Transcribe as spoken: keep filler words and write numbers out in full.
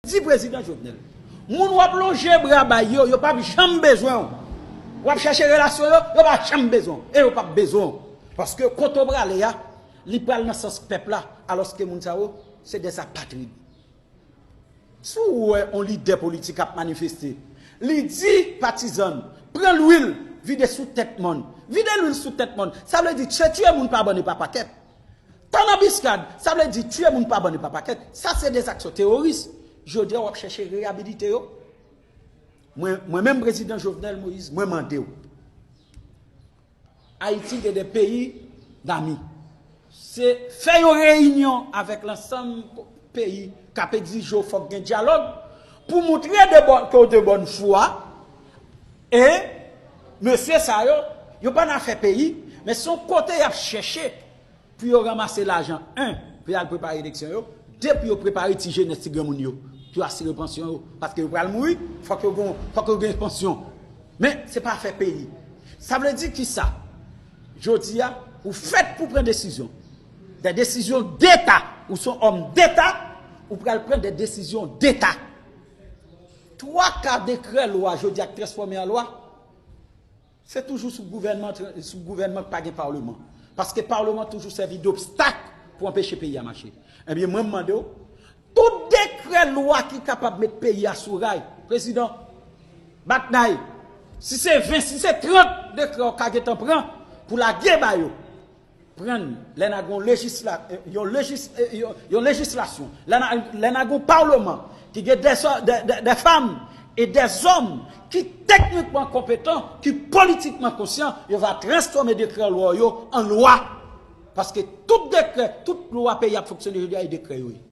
di prezidan Jovenel, moun w ap lonje bra bay yo, yo p ap janm bezwen w. W ap chèche relasyon yo, yo pa janm bezwen w. E yo p ap bezwen w. Paske kote w prale a, li pral nan sans pèp la, alòske moun sa yo, se dè apatrid. Si w wè yon lidè politik ap manifeste, li di patizan l, pran lwil, vide sou tèt mòn. Vide lwil sou tèt mòn. Sa vle di, se tiye moun pa bann e pa pakèt. Tan nan biskad, sa vle di tiye moun pa bann e pa pakèt. Sa se dè aksyon teworis. Jodi a, w ap chèche reyabilite yo. Mwen, mwen menm, prezidan Jovenel Moïse, mwen mande w. Ayiti gen de peyi dami. Se fè yon reyinyon avèk lansanm peyi k ap egzije w fòk gen dyalòg pou moutre de bòn, ke w de bòn fwa. E mesye sa yo, yo pa nan afè peyi, men se yon kote y ap chèche pou yo ranmase lajan, en, pou y al prepare eleksyon yo, de, pou yo prepare ti jenès, ti granmoun yo, pou yo asire pansyon yo, paske yo pral mouri, fòk yo gen, fòk yo gen pansyon. Men, se pa afè peyi. Sa vle di kisa? Jodi a, ou fèt pou pran desizyon. Dè desizyon deta. Ou se yon òm deta, ou pral pran dè desizyon deta. Twa ka dekrè lwa jodi a k transfòme an lwa, se toujou sou gouvènman, sou gouvènman k pa gen pawleman. Paske pawleman toujou sèvi dobstak pou anpeche peyi a mache. Ebyen, mwen, m mande w, tout dekrè lwa ki kapab met peyi a sou ray, prezidan, bat nay. Si se ven, si se trant dekrè w ka gentan pran pou lage ba yo, pran lè n a gen yon lejisla-, yon lejis-, yon, yon lejislasyon, lè n a, lè n a gen yon pawleman ki gen dè, dè, dè, dè fanm e dè zòm ki teknikman konpetan, ki politikman konsyan, yo va transfòme dekrè lwa yo an lwa. Paske tout dekrè, tout lwa peyi ap fonksyone jodi a, e dekrè yo ye.